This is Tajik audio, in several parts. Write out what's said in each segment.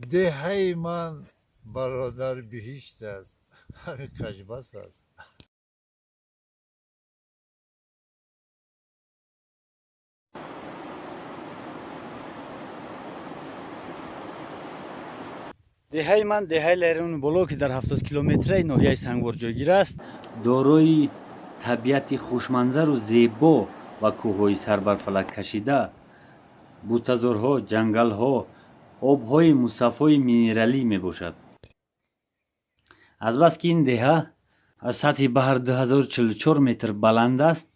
Деҳаи ман бародар биҳишт аст, ҳамин қашбас аст. Деҳаи ман деҳаи Лайрони Боло, ки дар 70 километраи ноҳияи Сангвор ҷойгир аст, дорои табиати хушманзару зебо ва кӯҳҳои сарбарфалак кашида, бутазорҳо, ҷангалҳо, обҳои мусаффои минералӣ мебошад. Азбаски ин деҳа аз сатҳи баҳр 2044 метр баланд аст,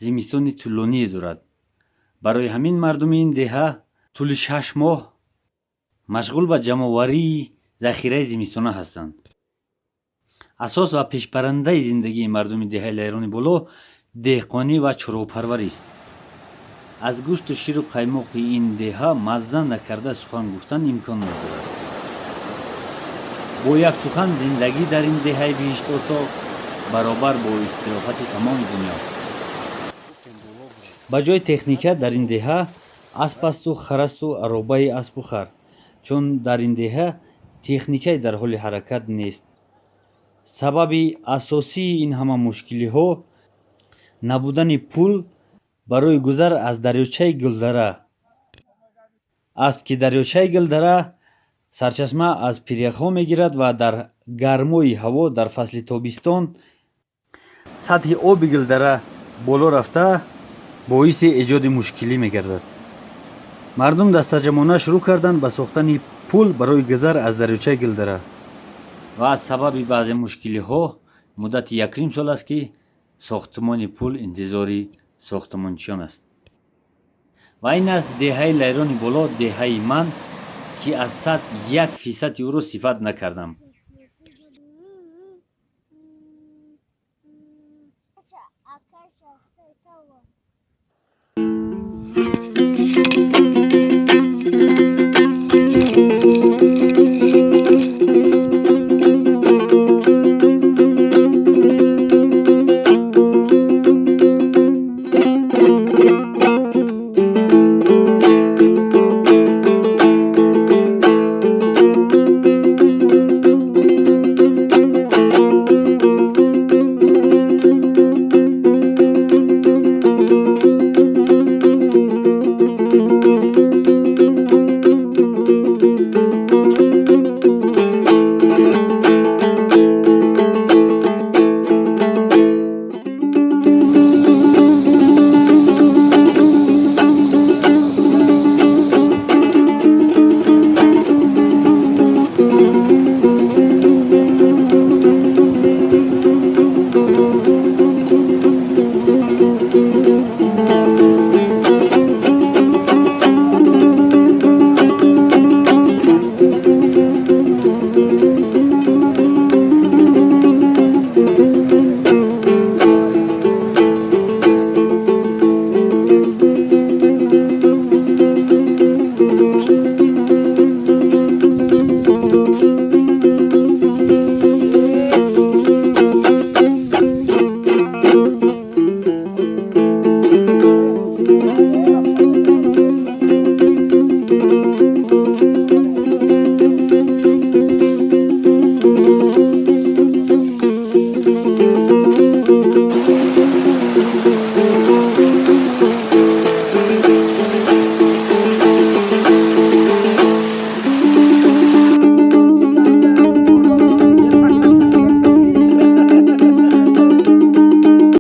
зимистони тӯлоние дорад. Барои ҳамин мардуми ин деҳа тӯли 6 моҳ машғул ба ҷамъоварии захираи зимистона ҳастанд. Асос ва пешбарандаи зиндагии мардуми деҳаи Лайрони Боло деҳқонӣ ва чорвопарварист. Аз гӯшту ширу қаймоқи ин деҳа мазза накарда сухан гуфтан имкон надорад. Бо як сухан зиндагӣ дар ин деҳаи биҳиштосо баробар бо истироҳати тамоми дунёст. Ба ҷои техника дар ин деҳа асп асту харасту аробаи аспу хар, чун дар ин деҳа техникае дар ҳоли ҳаракат нест. Сабаби асосии ин ҳама мушкилиҳо набудани пул барои гузар аз дарёчаи Гулдара аст, ки дарёчаи Гулдара сарчашма аз пиряхҳо мегирад ва дар гармои ҳаво дар фасли тобистон сатҳи оби Гулдара боло рафта боиси эҷоди мушкилӣ мегардад. Мардум дастаҷамъона шурӯъ карданд ба сохтани пул барои гузар аз дарёчаи Гулдара ва аз сабаби баъзе мушкилиҳо муддати якним сол аст, ки сохтмони пул интизори сохтмончиён аст. Ва ин аст деҳаи Лайрони Боло, деҳаи ман, ки аз 101 фисади ӯро сифат накардам.